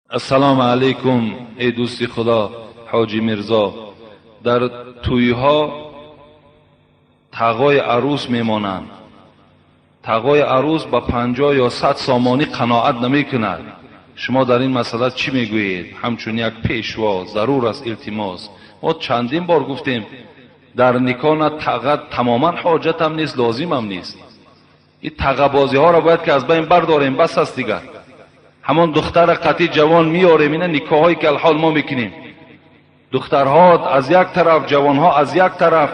Ассалому алайкум, эй дӯсти Худо, Ҳоҷи Мирзо. Дар тӯйҳо тағои арӯс мемонанд. Тағои арӯс ба 50 ё 100 сомонӣ қаноат намекунад. Шумо дар ин масъала чӣ мегӯед? Ҳамчун як пешво зарур аст, илтимос. Мо чандин бор гуфтем, дар никоҳ на тағо тамоман ҳоҷатам нест, лозимам нест. Ин тағобозиҳоро бояд ки аз байн бардорем, бас аст дигар. Ҳамон духтара қатъи ҷавон меорем, ина никоҳҳое ки алҳол мо мекунем. Духтарҳо аз як тараф, ҷавонҳо аз як тараф,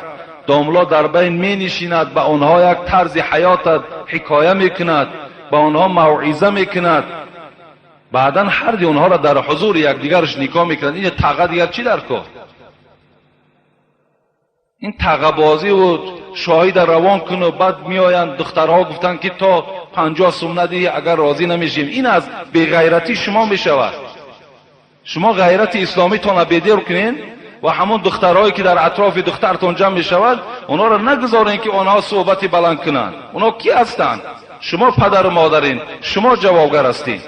домло дар байн менишинад, ба онҳо як тарзи ҳаётат ҳикоя мекунад, ба онҳо мавъиза мекунад. Баъдан ҳарди онҳоро дар ҳузури якдигараш никоҳ мекунад. Ин таға дигар чӣ дар кор? Ин тағабозиву шоҳида равон куну баъд меоянд духтарҳо гуфтанд ки то 50 сум надиҳӣ агар розӣ намешем. Ин аз беғайратӣ шумо мешавад. Шумо ғайрати исломитонро бедор кунед ва ҳамон духтарҳое ки дар атрофи духтартон ҷамъ мешавад, онҳоро нагузоред ки онҳо суҳбати баланд кунанд. Онҳо кӣ ҳастанд? Шумо падару модарин, шумо ҷавобгар ҳастед.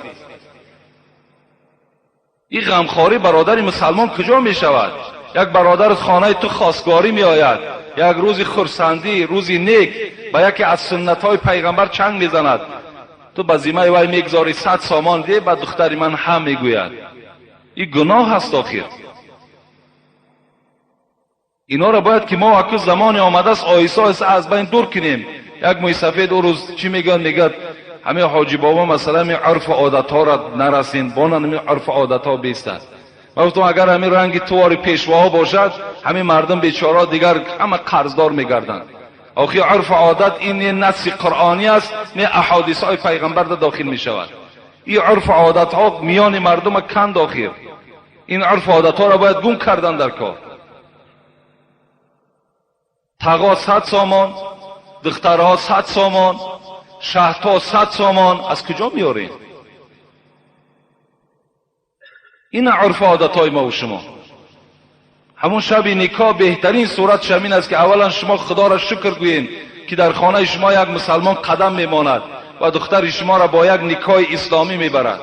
Ин ғамхорӣ бародари мусалмон куҷо мешавад? Як бародар хонаи ту хостгорӣ меояд, як рӯзи хурсандӣ, рӯзи нек ба яке аз суннатҳои пайғамбар чанг мезанад. Ту ба зиммаи вай мегузорӣ 100 сомон де, ба духтари ман ҳам мегӯяд. Ин гуноҳ аст охир. Инҳоро бояд ки мо аку замоне омадааст оҳиста оҳиста аз байн дур кунем. Як мӯйсафед ӯ рӯз чӣ мегӯяд? Мегӯяд ҳамин ҳоҷи бобо масалан ҳамин урфу одатҳоро нарасин, бона ҳамин урфу одатҳо бестад. Ман гуфтам агар ҳамин ранги тувори пешвоҳо бошад, ҳамин мардум бечора дигар ҳама қарздор мегарданд. Охир урфу одат ин не насси қуръонӣ аст, не аҳодисҳои пайғамбар да дохил мешавад. Ин урфу одатҳо миёни мардума канд охир. Ин урфу одатҳоро бояд гум кардан дар кор. Тағо 100 сомон, духтарҳо 100 сомон, шаҳдҳо 100 сомон, аз куҷо меорем? Ин урфу одатҳои мо ва шумо. Ҳамон шаби никоҳ беҳтарин сурат шамин аст ки аввалан шумо худоро шукр гӯед ки дар хонаи шумо як мусалмон қадам мемонад ва духтари шуморо бо як никоҳи исломӣ мебарад.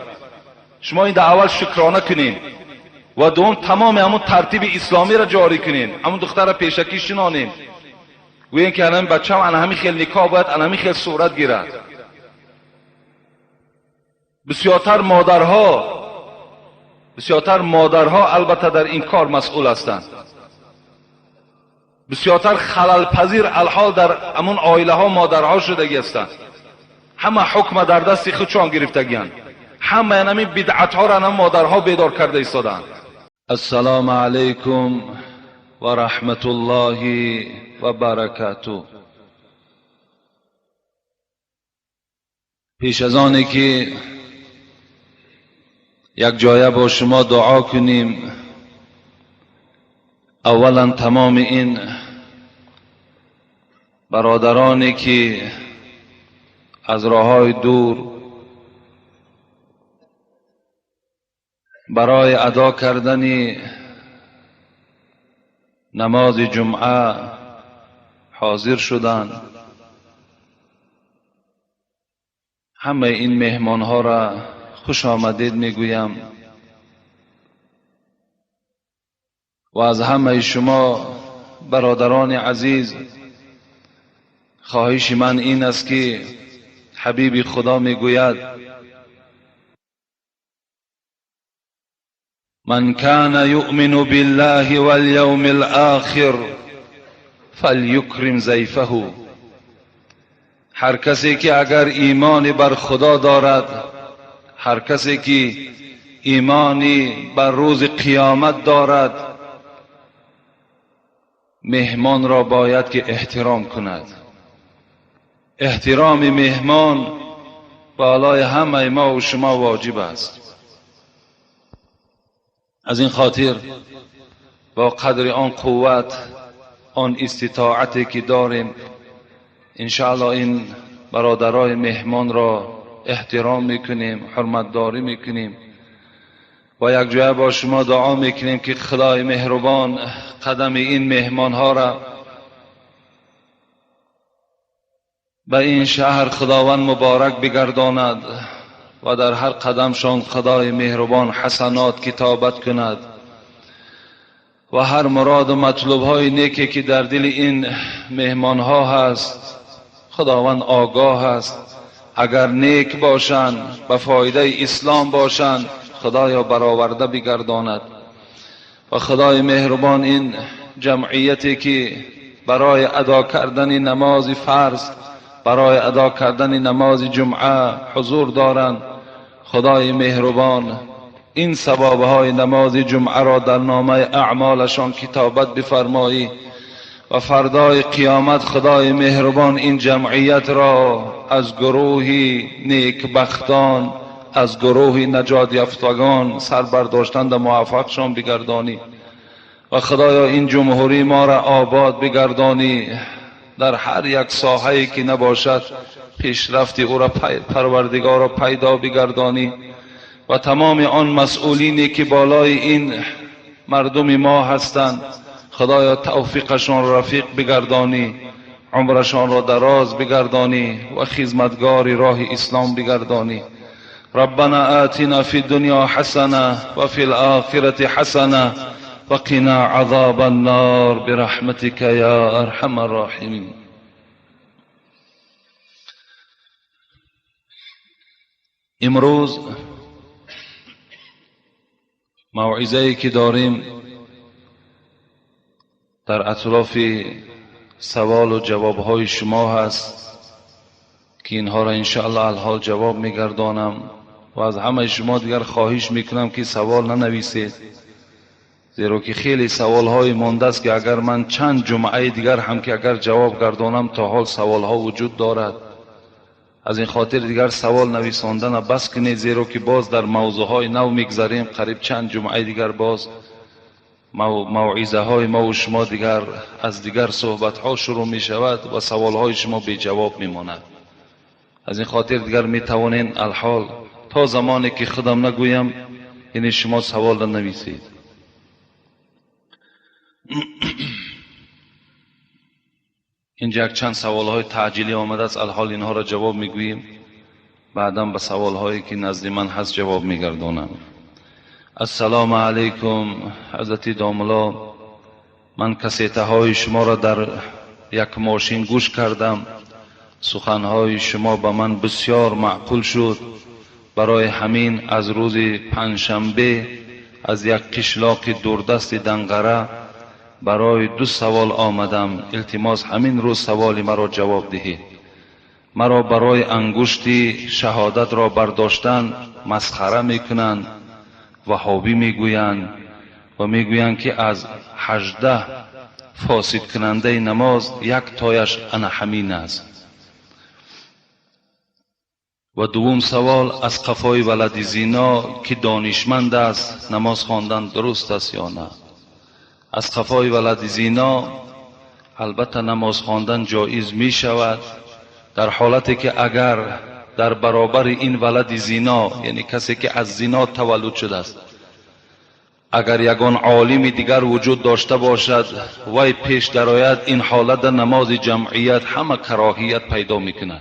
Шумо ин дар аввал шукрона кунед ва дуввум тамоми ҳамон тартиби исломиро ҷорӣ кунед. Ҳамон духтарро пешакӣ шинонем, гӯем ки ана бачам ана ҳамин хел никоҳ бояд ана ҳамин хел сурат гирад. Бисёртар модарҳо албатта дар ин кор масъул ҳастанд. Бисёртар халалпазир алҳол дар ҳамон оилаҳо модарҳо шудагӣ ҳастанд. Ҳама ҳукма дар дасти худшон гирифтагианд. Ҳама ҳамин бидъатҳоро ҳам модарҳо бедор карда истодаанд. Ассалому алайкум ва раҳматуллоҳи ва баракатуҳ. Пеш аз оне ки як ҷоя бо шумо дуо кунем, аввалан тамоми ин бародароне ки аз роҳҳои дур барои адо кардани намози ҷумъа ҳозир шуданд, ҳамаи ин меҳмонҳоро хуш омадед мегӯям ва аз ҳамаи шумо бародарони азиз хоҳиши ман ин аст ки ҳабиби Худо мегӯяд: من كان يؤمن بالله واليوم الآخر فليكرم ضيفه. هر کسی که اگر ایمان بر خدا دارد، هر کسی که ایمانی بر روز قیامت دارد، مهمان را باید که احترام کند. احترام مهمان بالای همه ما و شما واجب است. از این خاطر با قدر آن قوت، آن استطاعتی که داریم، انشاءالله این برادرای مهمان را احترام میکنیم، حرمتداری میکنیم و یک جای با شما دعا میکنیم که خدای مهربان قدم این مهمان ها را به این شهر خداوند مبارک بگرداند. و در هر قدمشان خدای مهربان حسنات کتابت کند و هر مراد و مطلوب های نیکی که در دل این مهمان ها هست خداوند آگاه است. اگر نیک باشند، به فایده اسلام باشند، خدایا برآورده بگرداند. و خدای مهربان این جمعیتی که برای ادا کردن نماز فرض، برای ادا کردن نماز جمعه حضور دارند، خدای مهربان این ثوابهای نماز جمعه را در نامه اعمالشان کتابت بفرمایی و فردای قیامت خدای مهربان این جمعیت را از گروه نیکبختان، از گروه نجات یافتگان سر برداشتند و موفقشان بگردانی. و خدایا این جمهوری ما را آباد بگردانی، در هر یک ساحه‌ای که نباشد پیشرفت او را پروردگار را پیدا بگردانی و تمام آن مسئولینی که بالای این مردم ما هستند خدایا توفیقشان رفیق بگردانی، عمرشان را دراز بگردانی و خدمتگار راه اسلام بگردانی. ربنا آتنا فی الدنیا حسنه و فی الآخرة حسنه وقنا عذاب النار برحمتك یا ارحم الراحمین. امروز موعظه‌ای که داریم در اطراف سوال و جوابهای شما هست که اینها را انشاءالله الحال جواب میگردانم و از همه شما دیگر خواهش میکنم که سوال ننویسید، زیرا که خیلی سوالهای مانده است که اگر من چند جمعه دیگر هم که اگر جواب گردانم تا حال سوالها وجود دارد. از این خاطر دیگر سوال نویساندن بس کنید، زیرا که باز در موضوعهای نو میگذریم. قریب چند جمعه دیگر باز موعظه های ما و شما دیگر از دیگر صحبت ها شروع می شود و سوال های شما بی جواب می ماند. از این خاطر دیگر می توانین الحال تا زمانی که خودم نگویم یعنی شما سوال ننویسید. اینجا یک چند سوال های تعجیلی آمده است، الحال اینها را جواب می گوییم، بعدا به سوال هایی که نزد من هست جواب می گردانم. السلام علیکم حضرت داملا، من کسیته های شما را در یک ماشین گوش کردم، سخنهای شما به من بسیار معقول شد. برای همین از روز پنجشنبه از یک قشلاق دوردست دنقره برای دو سوال آمدم. التماس همین روز سوال مرا جواب دهید. مرا برای انگشت شهادت را برداشتن مسخره میکنند، وهابی میگویند و میگویند که از 18 فاسد کننده نماز یک تایش انا همین است. و دوم سوال، از قفای ولد زینا که دانشمند است نماز خواندن درست است یا نه؟ از قفای ولد زینا البته نماز خواندن جایز می شود، در حالتی که اگر در برابر این ولد زینا، یعنی کسی که از زینا تولد شده است، اگر یگان عالم دیگر وجود داشته باشد وی پیش درآید، این حالت در نماز جمعیت همه کراهیت پیدا میکند.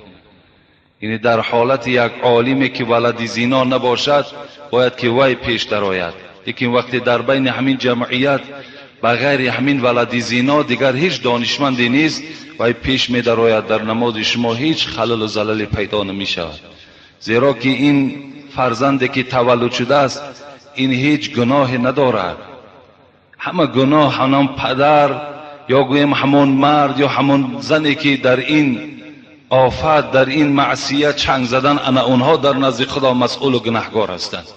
یعنی در حالت یک عالمی که ولد زینا نباشد باید که وی پیش درآید، لیکن وقتی در بین همین جمعیت بغیر همین ولد زینا دیگر هیچ دانشمندی نیست، وی پیش می درآید، در نماز شما هیچ خلل و زلل پیدا نمی شود، زیرا که این فرزندی که تولد شده است این هیچ گناه ندارد. همه گناه همان پدر یا گویم همان مرد یا همان زنی که در این آفت، در این معصیت چنگ زدن، انا اونها در نزد خدا مسئول و گناهگار هستند.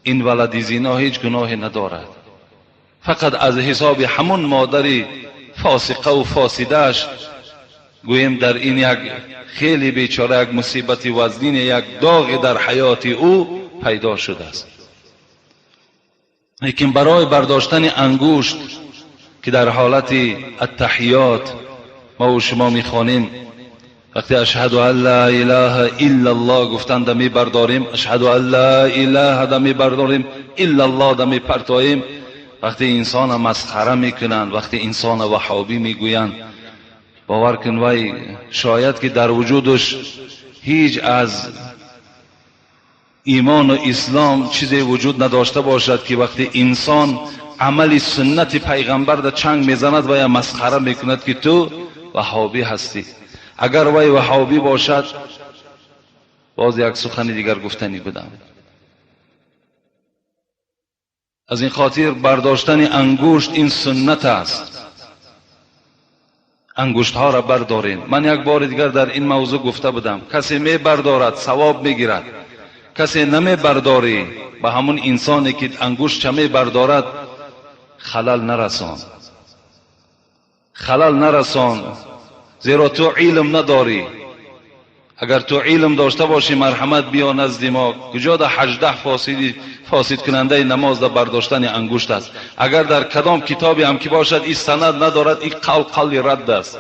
این ولد زینا هیچ گناهی ندارد، فقط از حساب همون مادری فاسقه و فاسدهش گوییم در این یک خیلی بیچاره، یک مصیبت وزنین، یک داغ در حیات او پیدا شده است. لیکن برای برداشتن انگشت که در حالت التحیات ما و شما میخوانیم، وقتی اشهد ان لا اله الا الله گفتن دمی برداریم، اشهد ان لا اله دمی برداریم، الا الله دمی پرتاییم، وقتی انسان مسخره میکنند، وقتی انسان وهابی میگویند، باور کن وای شاید که در وجودش هیچ از Имон ва ислом чизе вуҷуд надошта бошад ки вақте инсон амали суннати пайғамбар дар чанг мезанад ва я масхара мекунад ки ту ваҳҳобӣ ҳастӣ. Агар вай ваҳҳобӣ бошад, боз як сухани дигар гуфтанӣ будам. Аз ин хотир бардоштани ангушт ин суннат аст. Ангуштҳоро бардорем. Ман як бори дигар дар ин мавзӯъ гуфта будам, касе мебардорад савоб мегирад, касе намебардорӣ ба ҳамун инсоне ки ангуштча мебардорад халал нарасон, халал нарасон, зеро ту илм надорӣ. Агар ту илм дошта бошӣ, марҳамат биё назди мо. Куҷо да 18 фосидкунандаи намоз да бардоштани ангушт аст? Агар дар кадом китобе ҳам ки бошад, ин санад надорад, ин қавл қавли радд аст,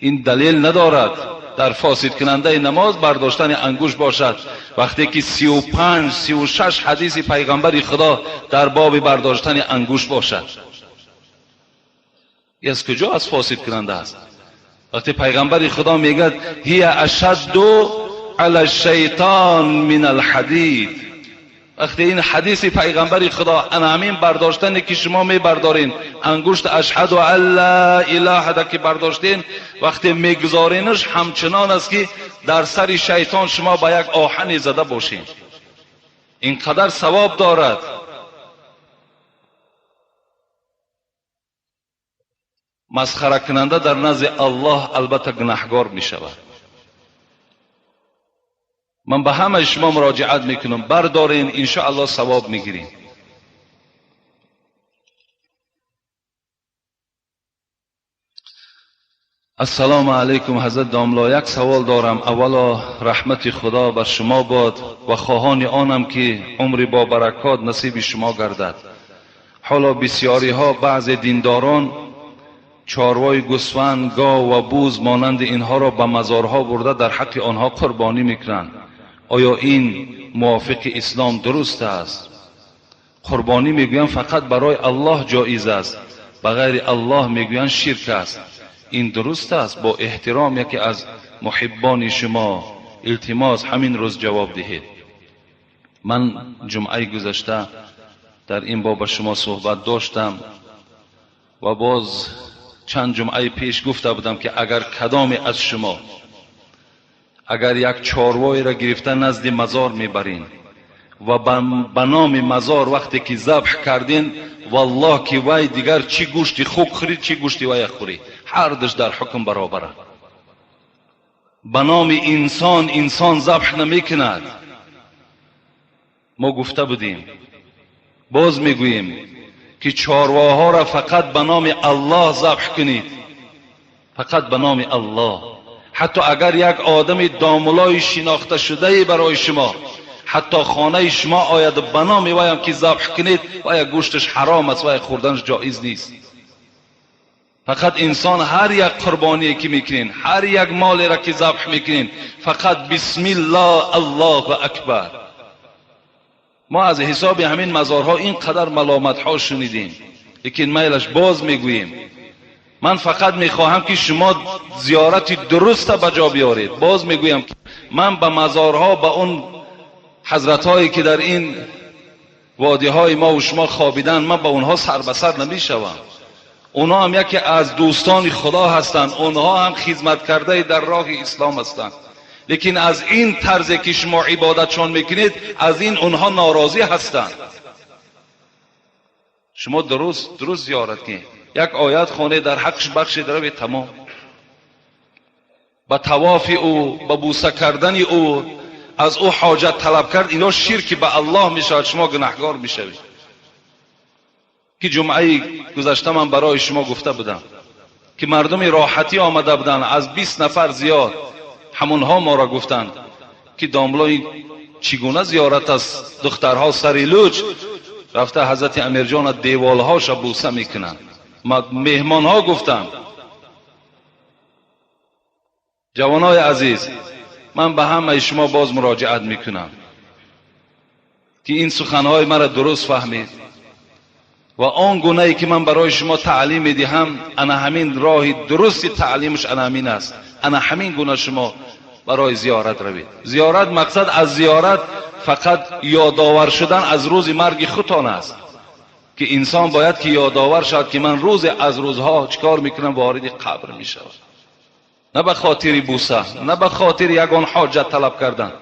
ин далел надорад. Дар фосидкунандаи намоз бардоштани ангушт бошад. Вақте ки 35 36 ҳадиси пайғамбари Худо дар боби бардоштани ангушт бошад, ин аз куҷо аз фосидкунанда аст? Вақте пайғамбари Худо мегӯяд ҳия ашадду ала шайтон мин алҳадид, вақте ин ҳадиси пайғамбари Худо ана ҳамин бардоштане ки шумо мебардорин ангушт ашҳаду ан ла илаҳа да ки бардоштен, вақте мегузоренаш ҳамчунон аст ки дар сари шайтон шумо ба як оҳане зада бошед. Ин қадар савоб дорад. Масхаракунанда дар назди Аллоҳ албатта гунаҳгор мешавад. Ман ба ҳамаи шумо муроҷиат мекунам, бардорен, иншоаллоҳ савоб мегирем. Ассалому алайкум ҳазрат домло, як савол дорам. Аввало раҳмати Худо бар шумо бод ва хоҳони онам ки умри бо баракот насиби шумо гардад. Ҳоло бисёриҳо баъзе диндорон чорвои гӯсфанд, гов ва буз монанди инҳоро ба мазорҳо бурда дар ҳаққи онҳо қурбонӣ мекунанд. Оё ин мувофиқи ислом дуруст аст? Қурбонӣ мегӯянд фақат барои Аллоҳ ҷоиз аст, ба ғайри Аллоҳ мегӯянд ширк аст. Ин дуруст аст? Бо эҳтиром яке аз муҳиббони шумо, илтимос ҳамин рӯз ҷавоб диҳед. Ман ҷумъаи гузашта дар ин боб ба шумо суҳбат доштам ва боз чанд ҷумъаи пеш гуфта будам ки агар кадоме аз шумо агар як чорвоеро гирифта назди мазор мебарин ва ба номи мазор вақте ки забҳ кардин, валлоҳ ки вай дигар чӣ гӯшти хук хӯрид, чӣ гӯшти вая хӯрид, ҳардуш дар ҳукм баробаранд. Ба номи инсон инсон забҳ намекунад. Мо гуфта будем, боз мегӯем ки чорвоҳоро фақат ба номи Аллоҳ забҳ кунед, фақат ба номи Аллоҳ. Ҳатто агар як одами домулои шинохташудае барои шумо ҳатто хонаи шумо ояд, ба номи ваям ки забҳ кунед, вая гӯшташ ҳаром аст, вая хӯрданаш ҷоиз нест. Фақат инсон ҳар як қурбоние ки мекунед, ҳар як молеро ки забҳ мекунед, фақат бисмиллоҳ, Аллоҳу акбар. Мо аз ҳисоби ҳамин мазорҳо ин қадар маломатҳо шунидем, лекин майлаш боз мегӯем. Ман фақат мехоҳам ки шумо зиёрати дуруста ба ҷо биёред. Боз мегӯям, ман ба мазорҳо, ба он ҳазратҳое ки дар ин водиҳои мо ва шумо хобиданд, ман ба онҳо сар ба сар намешавам. Онҳо ҳам яке аз дӯстони Худо ҳастанд, онҳо ҳам хизматкардаи дар роҳи ислом ҳастанд. Лекин аз ин тарзе ки шумо ибодатшон мекунед, аз ин онҳо норозӣ ҳастанд. Шумо дуруст зиёрат кунед. Як оят хонед, дар ҳаққаш бахшед, равед, тамом. Ба тавофи ӯ, ба бӯса кардани ӯ, аз ӯ ҳоҷат талаб кард, ино ширки ба Аллоҳ мешавад, шумо гунаҳгор мешавед. Ки ҷумъаи гузашта ман барои шумо гуфта будам ки мардуми роҳатӣ омада буданд, аз 20 нафар зиёд. Ҳамонҳо моро гуфтанд ки домлои чӣ гуна зиёрат аст, духтарҳо сари луч рафта ҳазрати Амирҷона деволҳоша бӯса мекунанд. Меҳмонҳо гуфтанд. Ҷавонои азиз, ман ба ҳамаи шумо боз муроҷиат мекунам ки ин суханҳои маро дуруст фаҳмед ва он гунае ки ман барои шумо таълим медиҳам, ана ҳамин роҳи дурусти таълимаш ана ҳамин аст. Ана ҳамин гуна шумо барои зиёрат равед. Зиёрат, мақсад аз зиёрат Фақат ёдовар шудан аз рӯзи марги худтон аст ки инсон бояд ки ёдовар шавад ки ман рӯзе аз рӯзҳо чикор мекунам, вориди қабр мешавам. На ба хотири бӯса, на ба хотири ягон ҳоҷат талаб кардан.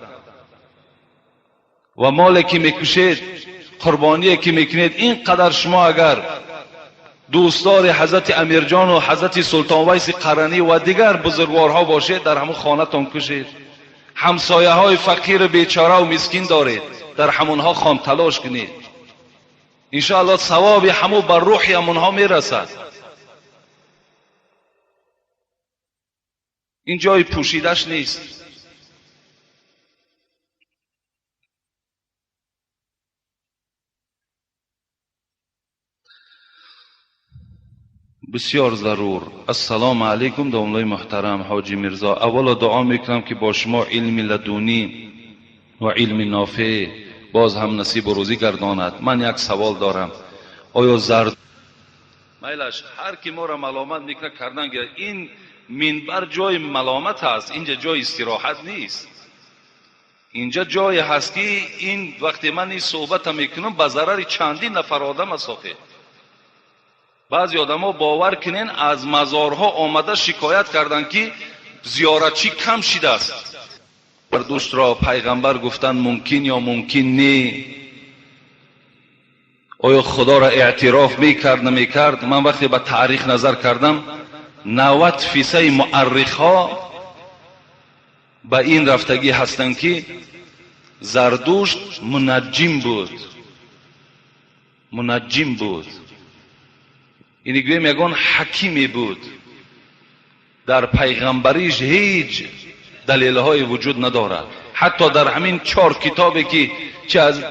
Ва моле ки мекушед, қурбоние ки мекунед, ин қадар шумо агар дӯстдори ҳазрати Амирҷон ва ҳазрати Султон Вайси Қаранӣ ва дигар бузургворҳо бошед, дар ҳамон хонатон кушед. Ҳамсояҳои фақиру бечора ва мискин доред, дар ҳамонҳо хон талош кунед. Иншоаллоҳ савоби ҳамон бар рӯҳи ҳамонҳо мерасад. Ин ҷои пӯшидаш нест. Бисёр зарур. Ассалому алайкум, домлаи муҳтарам Ҳоҷи Мирзо. Аввало дуо мекунам ки бо шумо илми ладунӣ ва илми нофеъ боз ҳам насибу рӯзӣ гардонад. Ман як савол дорам. Оё зард майлаш ҳар ки моро маломат мекунад кардан гирад. Ин минбар ҷои маломат аст, инҷа ҷои истироҳат нест. Инҷа ҷое ҳаст ки ин вақте ман ин суҳбата мекунам ба зарари чандин нафар одам аст. Охир баъзе одамо бовар кунен аз мазорҳо омада шикоят карданд ки зиёратчӣ кам шидааст. Зардуштро пайғамбар гуфтан мумкин ё мумкин не? Оё худоро эътироф мекард намекард? Ман вақте ба таърих назар кардам, 90% муаррихҳо ба ин рафтагӣ ҳастанд ки Зардушт мунаҷҷим буд. Мунаҷҷим буд. Ини гӯем ягон ҳакиме буд. Дар пайғамбариш ҳеҷ далелҳое вуҷуд надорад. Ҳатто дар ҳамин 4 китобе ки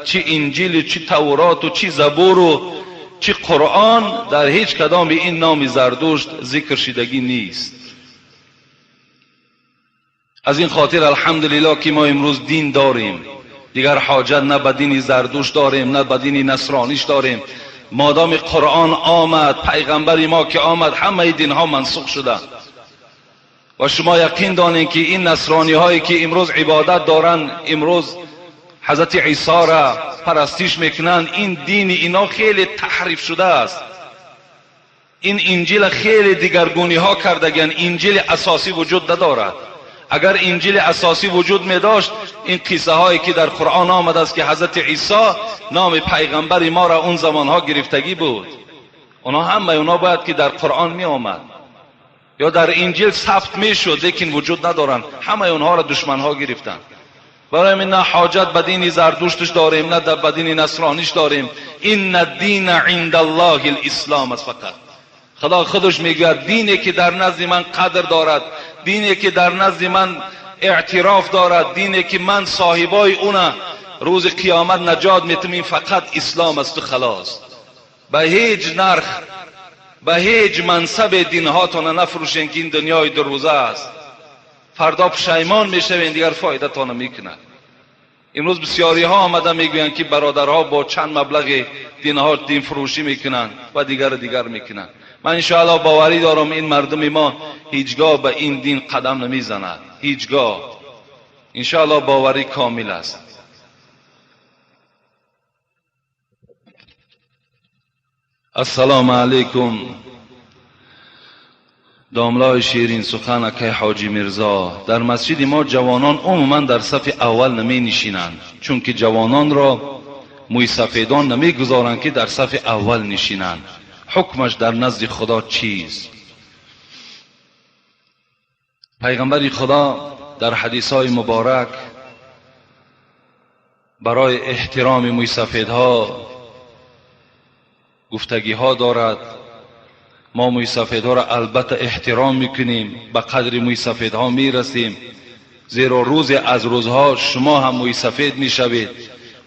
чи Инҷилу чи Тавроту чи Забуру чи Қуръон, дар ҳеҷ кадоми ин номи Зардушт зикр шидагӣ нест. Аз ин хотир алҳамдулиллоҳ ки мо имрӯз дин дорем. Дигар ҳоҷат на ба дини Зардушт дорем, на ба дини насрониш дорем. Модоми Қуръон омад, пайғамбари мо ки омад, ҳамаи динҳо мансух шуданд. Ва шумо яқин донед ки ин насрониҳое ки имрӯз ибодат доранд, имрӯз ҳазрати Исоро парастиш мекунанд, ин дини ино хеле таҳриф шудааст. Ин инҷила хеле дигаргуниҳо кардагианд. Инҷили асосӣ вуҷуд надорад. Агар инҷили асосӣ вуҷуд медошт, ин қиссаҳое ки дар Қуръон омадааст ки ҳазрати Исо номи пайғамбари моро он замонҳо гирифтагӣ буд, онҳо ҳамаи онҳо бояд ки дар Қуръон меомад ё дар инҷил сабт мешуд, лекин вуҷуд надоранд. Ҳамаи онҳоро душманҳо гирифтанд. Барои ҳамин на ҳоҷат ба дини Зардуштш дорем, на ба дини насрониш дорем. Инна дина инда Аллоҳи лислом аст фақат. Худо худаш мегӯяд дине ки дар назди ман қадр дорад, дине ки дар назди ман эътироф дорад, дине ки ман соҳибои уна рӯзи қиёмат наҷот метам, ин фақат ислом асту халос. Ба ҳеҷ нарх, ба ҳеҷ мансабе динҳотона нафурӯшен ки ин дунёи дурӯза аст. Фардо пушаймон мешавен, дигар фоидатона мекунад. Имрӯз бисёриҳо омада мегӯянд ки бародарҳо бо чанд маблағи динҳо динфурӯшӣ мекунанд ва дигару дигар мекунанд. Ман иншоаллоҳ боварӣ дорам ин мардуми мо ҳеҷгоҳ ба ин дин қадам намезанад. Ҳеҷгоҳ. Иншоаллоҳ боварӣ комил аст. Ассалому алайкум. Домлаи ширин сухан акай Ҳоҷи Мирзо. Дар масҷиди мо ҷавонон умуман дар сафи аввал наменишинанд, чунки ҷавононро мӯйсафедон намегузоранд ки дар сафи аввал нишинанд. Ҳукмаш дар назди Худо чист? Пайғамбари Худо дар ҳадисҳои муборак барои эҳтироми мӯйсафедҳо гуфтагиҳо дорад. Мо мӯйсафедҳоро албатта эҳтиром мекунем, ба қадри мӯйсафедҳо мерасем, зеро рӯзе аз рӯзҳо шумо ҳам мӯйсафед мешавед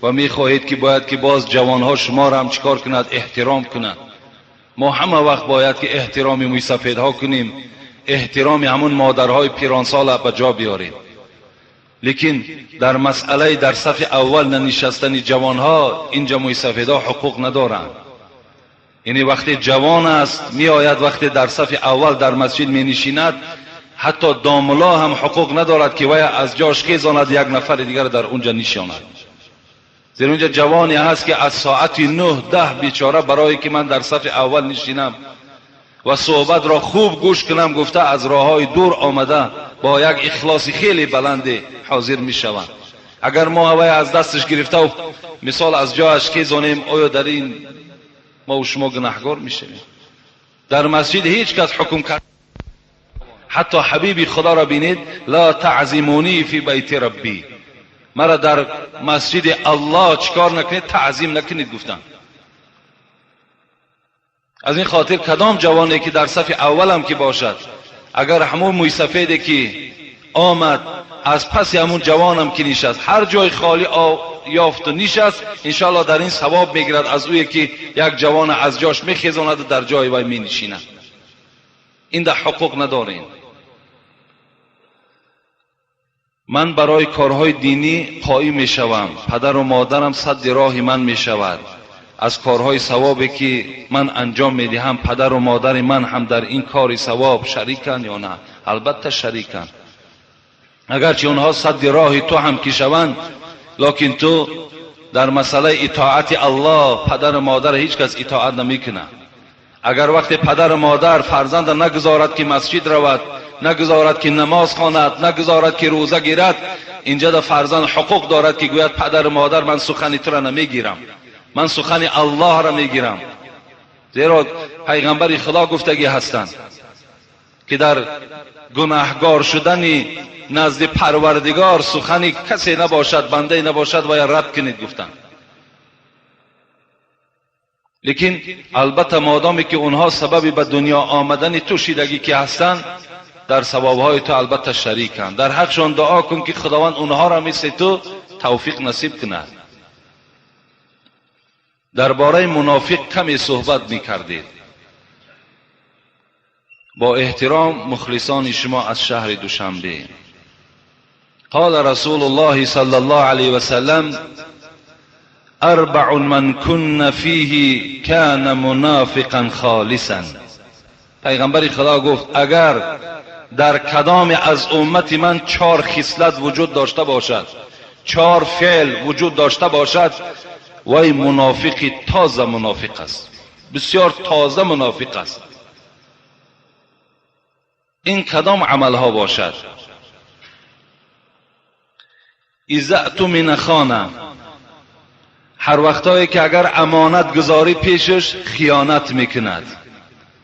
ва мехоҳед ки бояд ки боз ҷавонҳо шуморо ҳам чӣ кор кунад? Эҳтиром кунанд. Мо ҳама вақт бояд ки эҳтироми мӯйсафедҳо кунем, эҳтироми ҳамон модарҳои пиронсола ба ҷо биёрем. Лекин дар масъалаи дар сафи аввал нанишастани ҷавонҳо инҷа мӯйсафедҳо ҳуқуқ надоранд. Яъне вақте ҷавон аст меояд, вақте дар сафи аввал дар масҷид менишинад, ҳатто домулло ҳам ҳуқуқ надорад ки вай аз ҷош хезонад, як нафари дигар дар онҷа нишонад. Зеро инҷа ҷавоне ҳаст ки аз соати 9-10 бечора барое ки ман дар сафи аввал нишинам ва суҳбатро хуб гӯш кунам гуфта аз роҳҳои дур омада бо як ихлоси хеле баланде ҳозир мешаванд. Агар мо ҳавай аз дасташ гирифта мисол аз ҷояш хезонем, оё дар ин мо шумо гунаҳгор мешавем? Дар масҷид ҳеҷ кас ҳукм кард, ҳатто ҳабиби худоро бинед, ла таъзимунӣ фи байти раббӣ, мара дар масҷиди Аллоҳ чикор накунед, таъзим накунед гуфтанд. Аз ин хотир кадом ҷавоне ки дар сафи аввалам ки бошад, агар ҳамун мӯйсафеде ки омад аз паси ҳамун ҷавонам ки нишаст, ҳар ҷой холӣ ёфту нишаст, иншоаллоҳ дар ин савоб мегирад аз ӯе ки як ҷавон аз ҷош мехезонаду дар ҷои вай менишинад. Ин дар ҳуқуқ надорем. Ман барои корҳои динӣ қоим мешавам, падару модарам садди роҳи ман мешавад. Аз корҳои савобе ки ман анҷом медиҳам, падару модари ман ҳам дар ин кори савоб шариканд ё на? Албатта шариканд. Агарчи онҳо садди роҳи ту ҳам ки шаванд, лекин ту дар масъалаи итоати Аллоҳ падару модар ҳеҷ кас итоат намекунад. Агар вақте падару модар фарзанда нагузорад ки масҷид равад, нагузорад ки намоз хонад, нагузорад ки рӯза гирад, инҷа да фарзанд ҳуқуқ дорад ки гӯяд падару модар ман сухани тура намегирам, ман сухани Аллоҳро мегирам. Зеро пайғамбари Худо гуфтагӣ ҳастанд ки дар гунаҳгор шудани назди Парвардигор сухани касе набошад, бандае набошад ва я рад кунед гуфтанд. Лекин албатта модоме ки онҳо сабаби ба дунё омадани ту шидагӣ ки ҳастанд, дар савобҳои ту албатта шариканд. Дар ҳақшон дуо кун ки Худованд онҳоро мисли ту тавфиқ насиб кунад. Дар бораи мунофиқ каме суҳбат мекардед. Бо эҳтиром мухлисони шумо аз шаҳри Душанбе. قال رسول الله صلى الله عليه وسلم اربع من كن فيه كان منافقا خالصا. پیغمبر خدا گفت اگر در کدام از امت من 4 خصلت وجود داشته باشد، 4 فعل وجود داشته باشد، وای منافقی تازه منافق است، بسیار تازه منافق است. این کدام عملها باشد؟ اذا اؤتمن خانه، هر وقتایی که اگر امانت گذاری پیشش خیانت میکند،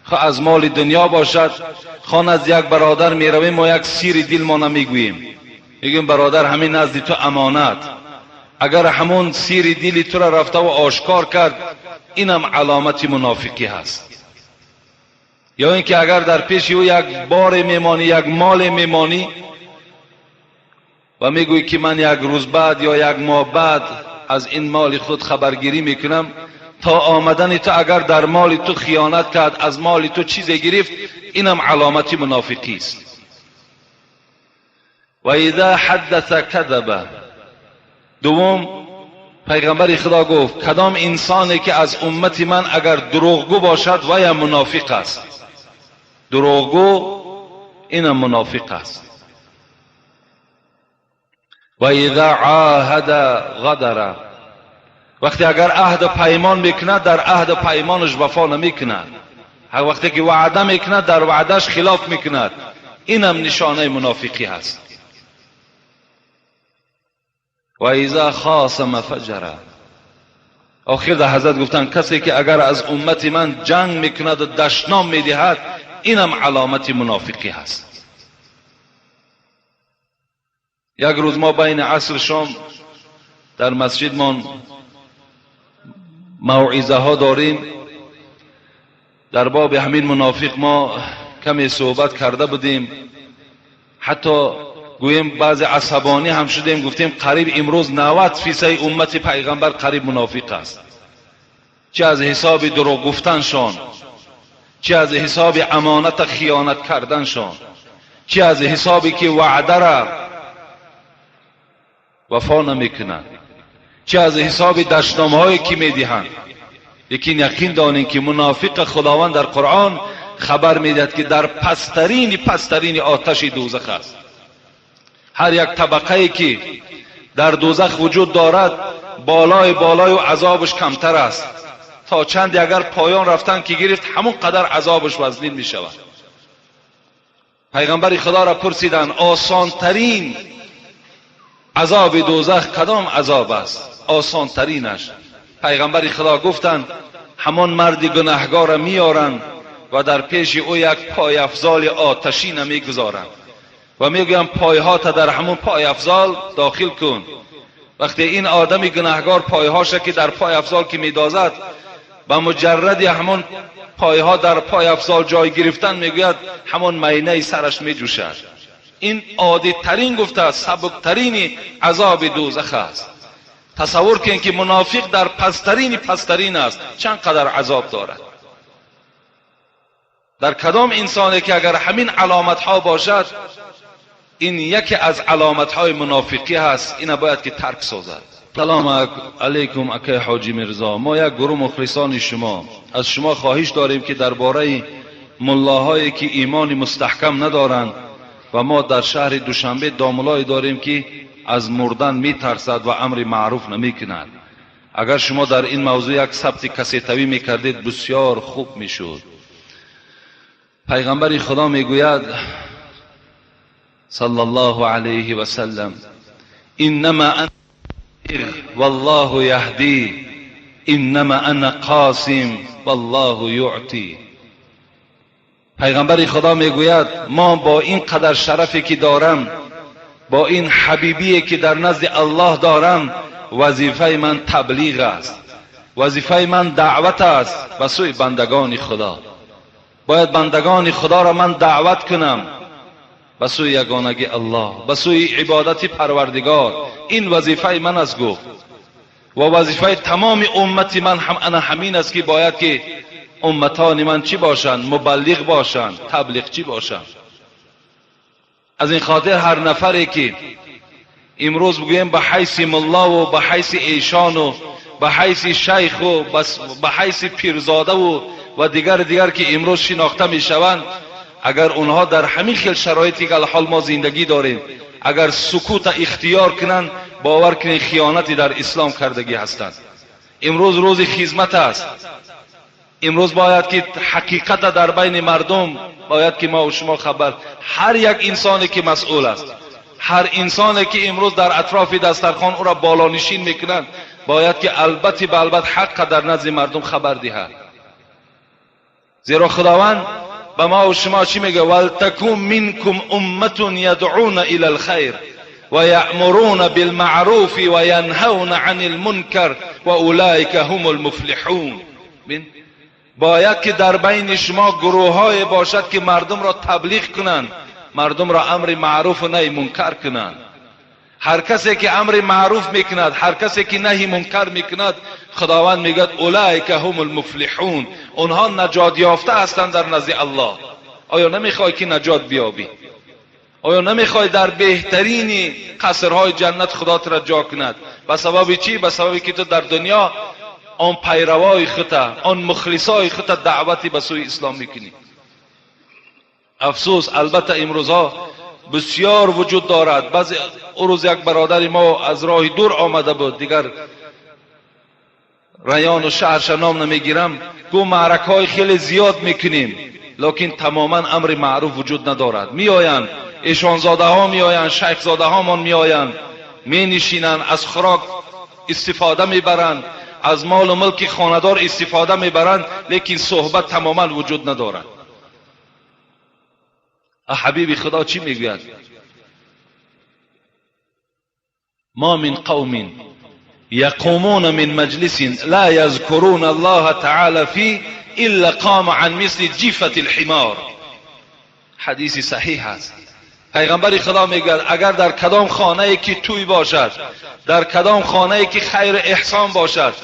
خواه از مال دنیا باشد، خواه از یک برادر میرویم ما یک سیر دل ما نمیگوییم، میگیم برادر همین نزد تو امانت، اگر همون سیر دلی تو را رفته و آشکار کرد، اینم علامت منافقی هست. یا اینکه اگر در پیش او یک بار میمانی، یک مال میمانی و میگویی که من یک روز بعد یا یک ماه بعد از این مال خود خبرگیری میکنم، تا آمدن تو اگر در مال تو خیانت کرد، از مال تو چیزی گرفت، اینم علامت منافقی است. و اذا حدث کذب. دوم، پیغمبر خدا گفت کدام انسانی که از امت من اگر دروغگو باشد وی منافق است. دروغگو اینم منافق است. و اذا عاهد غدر. وقتی اگر عهد پیمان میکند، در عهد پیمانش وفا نمیکند، هر وقتی که وعده میکند در وعدهش خلاف میکند، اینم نشانه منافقی هست. و اذا خاصم فجر. آخر در حضرت گفتن کسی که اگر از امت من جنگ میکند و دشنام میدهد، اینم علامت منافقی هست. یک روز ما بین عصر شام در مسجدمان موعظه ها داریم، در باب همین منافق ما کمی صحبت کرده بودیم، حتی گوییم بعض عصبانی هم شدیم، گفتیم قریب امروز 90% امت پیغمبر قریب منافق است، چه از حساب دروغ گفتنشان، چه از حساب امانت خیانت کردنشان، چه از حسابی که وعده را وفا نمیکنند، چه از حساب دشنامهایی که میدهند. لیکن یقین دانیم که منافق خداوند در قرآن خبر میدهد که در پسترین آتش دوزخ است. هر یک طبقه که در دوزخ وجود دارد، болои болою азобаш камтар аст. То чанде агар поён рафтан ки гирифт, ҳамон қадар азобаш вазнин мешавад. Пайғамбари Худоро пурсиданд: осонтарин азоби дӯзах кадом азоб аст? Осонтаринаш. Пайғамбари Худо гуфтанд: ҳамон марди гунаҳгорро меоранд ва дар пеши ӯ як пойафзоли оташина мегузоранд ва мегӯянд: пойҳота дар ҳамон пойафзол дохил кун. Вақте ин одами гунаҳгор пойҳоша ки дар пойафзол ки медозад, ба муҷарради ҳамон пойҳо дар пойафзол ҷой гирифтан, мегӯяд, ҳамон майнаи сараш меҷӯшад. Ин оддитарин, гуфта, сабуктарини азоби дӯзах аст. Тасаввур кунед, ки мунофиқ дар пасттарини пасттарин аст, чанд қадар азоб дорад. Дар кадом инсоне ки агар ҳамин аломатҳо бошад, ин яке аз аломатҳои мунофиқӣ ҳаст, ина бояд ки тарк созад. Салом алайкум, акай Ҳоҷӣ Мирзо. Мо як гурӯҳ мухлисони шумо аз шумо хоҳиш дорем, ки дар бораи муллоҳое ки имони мустаҳкам надоранд, ва мо дар шаҳри Душанбе домулое дорем, ки аз мурдан метарсад ва амри маъруф намекунад. Агар шумо дар ин мавзӯъ як сабти кассетавӣ мекардед, бисёр хуб мешуд. Пайғамбари Худо мегӯяд, صلى الله عليه وسلم: إنما أنا والله يهدي، إنما أنا قاسم والله يعطي. Пайғамбари Худо мегӯяд: мо бо ин қадар шарафе ки дорам, бо ин ҳабибие ки дар назди Аллоҳ дорам, вазифаи ман таблиғ аст, вазифаи ман даъват аст ба сӯи бандагони Худо. Бояд бандагони Худоро ман даъват кунам ба сӯи ягонагии Аллоҳ, ба сӯи ибодати Парвардигор. Ин вазифаи ман аст, гуфт, ва вазифаи тамоми уммати ман ҳам ана ҳамин аст, ки бояд ки умматони ман чӣ бошанд? Мубаллиғ бошанд, таблиғчӣ бошанд. Аз ин хотир ҳар нафаре ки имрӯз бигӯем ба ҳайси муллову ба ҳайси эшону ба ҳайси шайху ба ҳайси пирзодаву ва дигар дигар ки имрӯз шинохта мешаванд, агар онҳо дар ҳамин хел шароите ки алҳол мо зиндагӣ дорем, агар сукута ихтиёр кунанд, бовар кунед, хиёнате дар ислом кардагӣ ҳастанд. Имрӯз рӯзи хизмат аст. Имрӯз бояд ки ҳақиқата дар байни мардум бояд ки мо шумо хабар. Ҳар як инсоне ки масъул аст, ҳар инсоне ки имрӯз дар атрофи дастархон ӯро болонишин мекунанд, бояд ки албатти ба албат ҳаққа дар назди мардум хабар диҳад. Зеро Худованд ба мо шумо чӣ мегӯяд? ولتكن منكم أمة يدعون إلى الخير ويأمرون بالمعروف وينهون عن المنكر وأولئك هم المفلحون. باید که در بین شما گروه باشد که مردم را تبلیغ کنند، مردم را امر معروف و نهی منکر کنند. هر کسی که امر معروف میکند، هر کسی که نهی منکر میکند، خداوند میگوید أولئك هم المفلحون، اونها نجات یافته هستند در نزد الله. آیا نمیخوای که نجات بیابی؟ آیا نمیخوای در بهترین قصرهای جنت خدا را جا کند؟ به سبب چی؟ به سبب که تو در دنیا آن پیروای خودت، آن مخلصای خودت دعوتی به سوی اسلام میکنی. افسوس، البته امروزها بسیار وجود دارد. بعضی او روز یک برادر ما از راه دور آمده بود، دیگر رایان و شهرش نام نمیگیرم، گو معرکه های خیلی زیاد میکنیم، لکن تماما امر معروف وجود ندارد. میآیند، ایشانزاده ها میآیند، شیخزاده ها من میآیند، می نشینند، از خوراک استفاده میبرند، از مال و ملک خاندار استفاده میبرند، لیکن صحبت تماما وجود ندارد. حبیب خدا چی میگوید؟ ما من قوم يقومون من مجلس لا يذكرون الله تعالى فيه إلا قام عن مثل جيفة الحمار. حدیث صحیح است. پیغمبر خدا میگوید اگر در کدام خانه که توی باشد، در کدام خانه که خیر احسان باشد،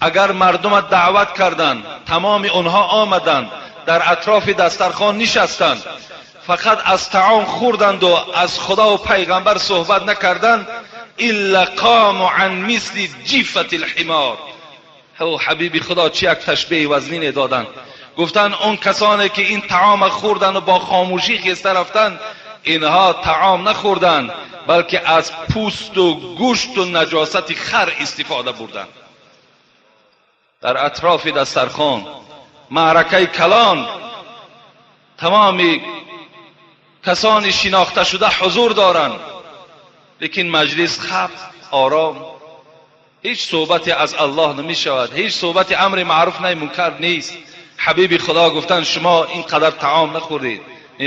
اگر مردم دعوت کردند، تمام اونها آمدند، در اطراف دسترخوان نشستند، فقط از طعام خوردند و از خدا و پیغمبر صحبت نکردند، الا قام عن مثل جیفة الحمار. او حبیب خدا چی یک تشبیه وزنین دادند. گفتند اون کسانی که این طعام خوردن و با خاموشی خسته رفتند، Инҳо таом нахӯрданд, балки аз пӯсту гӯшту наҷосати хар истифода бурданд. Дар атрофи дастархон маъракаи калон тамоми касони шинохта шуда ҳузур доранд, лекин маҷлис хап, ором, ҳеҷ суҳбате аз Аллоҳ намешавад, ҳеҷ суҳбати амри маъруф наҳи мункар нест. Ҳабиби Худо гуфтанд шумо ин қадар таом нахӯрдед,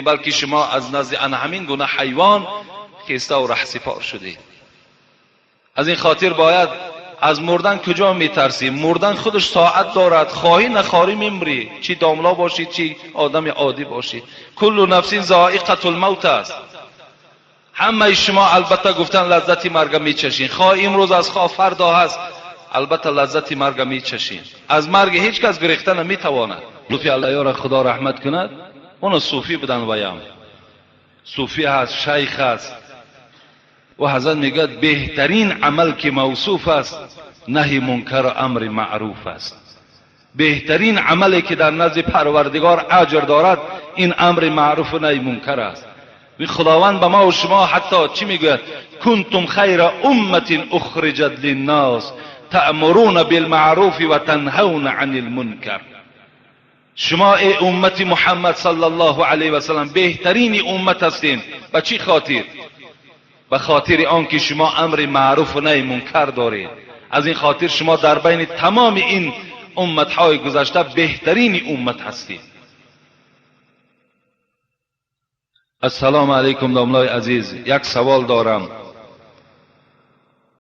балки шумо аз назди ана ҳамин гуна ҳайвон хеста ва раҳсипор шудед. Аз ин хотир бояд аз мурдан куҷо метарсӣ? Мурдан худаш соат дорад, хоҳӣ нахоҳӣ мемрӣ, чӣ домла бошӣ, чӣ одами оддӣ бошӣ. Куллу нафсин зоиқатул мавт аст. Ҳамаи шумо албатта гуфтан лаззати марга мечашед, хоҳ имрӯз аз хоҳ фардо ҳаст, албатта лаззати марга мечашед. Аз марг ҳеҷ кас гурехта наметавонад. Лутфи Аллоҳро Худо раҳмат кунад, оно суфӣ буданд, ваям суфӣ ҳаст, шайх ҳаст. Ва ҳазрат мегӯяд беҳтарин амал ки мавсуф аст наҳи мункар ва амри маъруф аст. Беҳтарин амале ки дар назди Парвардигор аҷр дорад ин амри маъруф ва наҳи мункар аст. Худованд ба ма ва шумо ҳатто чӣ мегӯяд? Кунтум хайра умматин ухриҷат линнос таъмуруна билмаъруфи ва танҳавна анил мункар. Шумо эй уммати Муҳаммад саллаллоҳу алайҳи васаллам беҳтарини уммат ҳастед. Ба чӣ хотир? Ба хотири он ки шумо амри маъруф ва наҳи мункар доред. Аз ин хотир шумо дар байни тамоми ин умматҳои гузашта беҳтарини уммат ҳастед. Ассалому алайкум домлои азиз, як савол дорам.